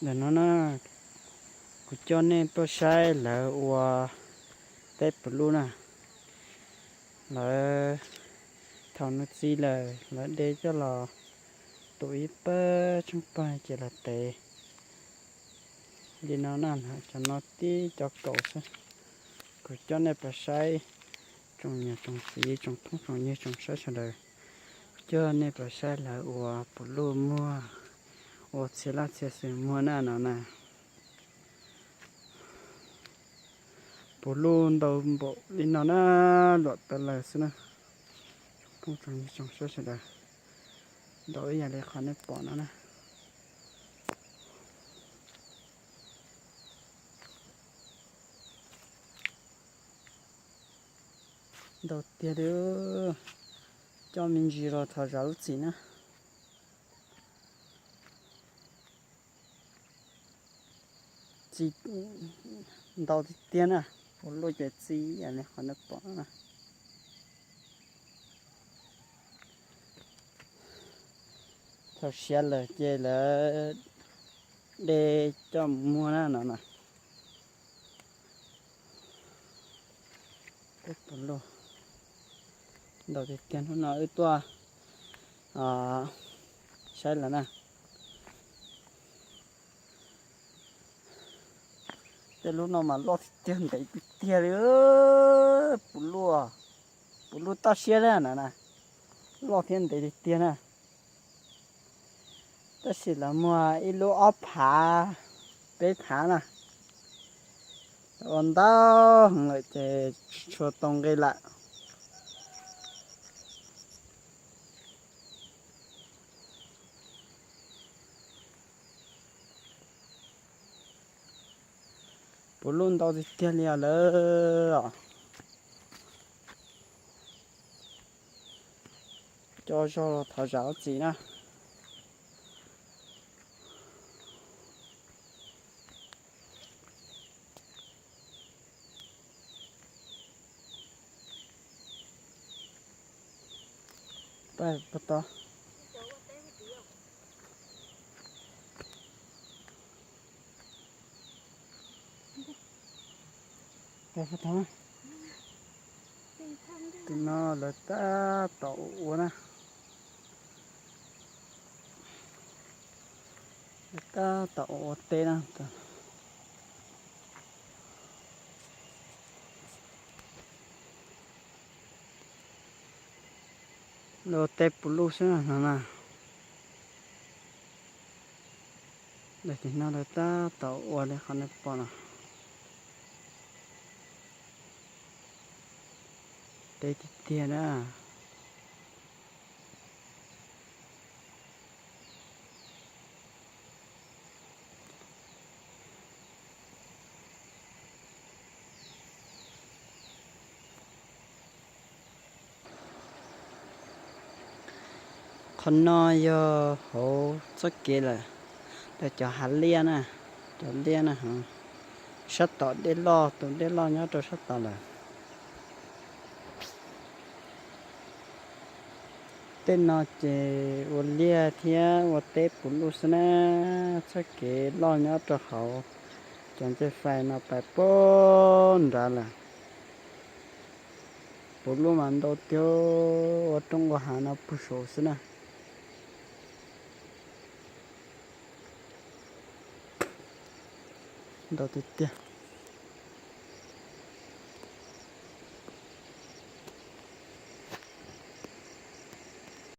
Ntawm no na, kuv coj nej tuaj saib lawv ua teb puv luj na. Lawv thaum nws txi lawm lawv de coj los tus ib pawg tsheej pawg ces lawv tev li no na. Cov no tib cov kaum xwb. Kuv coj nej pab saib, tsoom niam tsoom txiv tsoom phooj tsoom ywg tsoom saib sawv daws, kuv coj nej pab saib lawv ua puv luj muag, ua txhia laj txhia xwm muag na no na. Puv luj ntau npaum li no na, luam tawv lawm xwb na. Tsoom phooj tsoom ywg tsoom saib sawv daws, ntau ib yam li qhov nej pom no na. Ntau tiag li, coj me ntsis los thov zam lub txim na. Txi ntau tiag tiag na, puv luj ces txi ib yam li qhov nej pom na. Thaum siav lawm ces lawv de coj mus muag na no na. Teb puv luj ntau tiag tiag, hnub no wb tuaj saib lawm na. Tej lub no mas loj tiag tiag ntev tiag tiag li. Puv luj, puv luj toj siab na no na, loj thiab ntev tiag tiag na. Tab sis lawv muag ib lub ob phav, peb phav na, ua ntau heev lawm ces tsis tshua tau nqi lawm. Puv luj ntau tiag tiag li os lawm. Coj zog los thov zam lub txim na. Pab puag tod. Pab puag tod. Tus no lawv tab tom ua na. Lawv tab tom ua teb na. Lawv ua teb puv luj xwb no na. Daim tim no lawv tab tom ua li qhov nej pom no. Teb tiag tiag na. Qhov no yog hauv txoj kev lawm, lawv cov hav liaj na, cov liaj na, sab tom dej loj, tus dej loj nyob rau sab tod lawm. Tej no ces ua liaj thiab ua teb puv luj xwb na, txoj kev loj nyob rau hauv, cov ntxaij fais no pais puag nrad lawm. Puv luj mas ntau tiag, ua roob ua hav no puag saud xwb na. Ntau tiag tiag.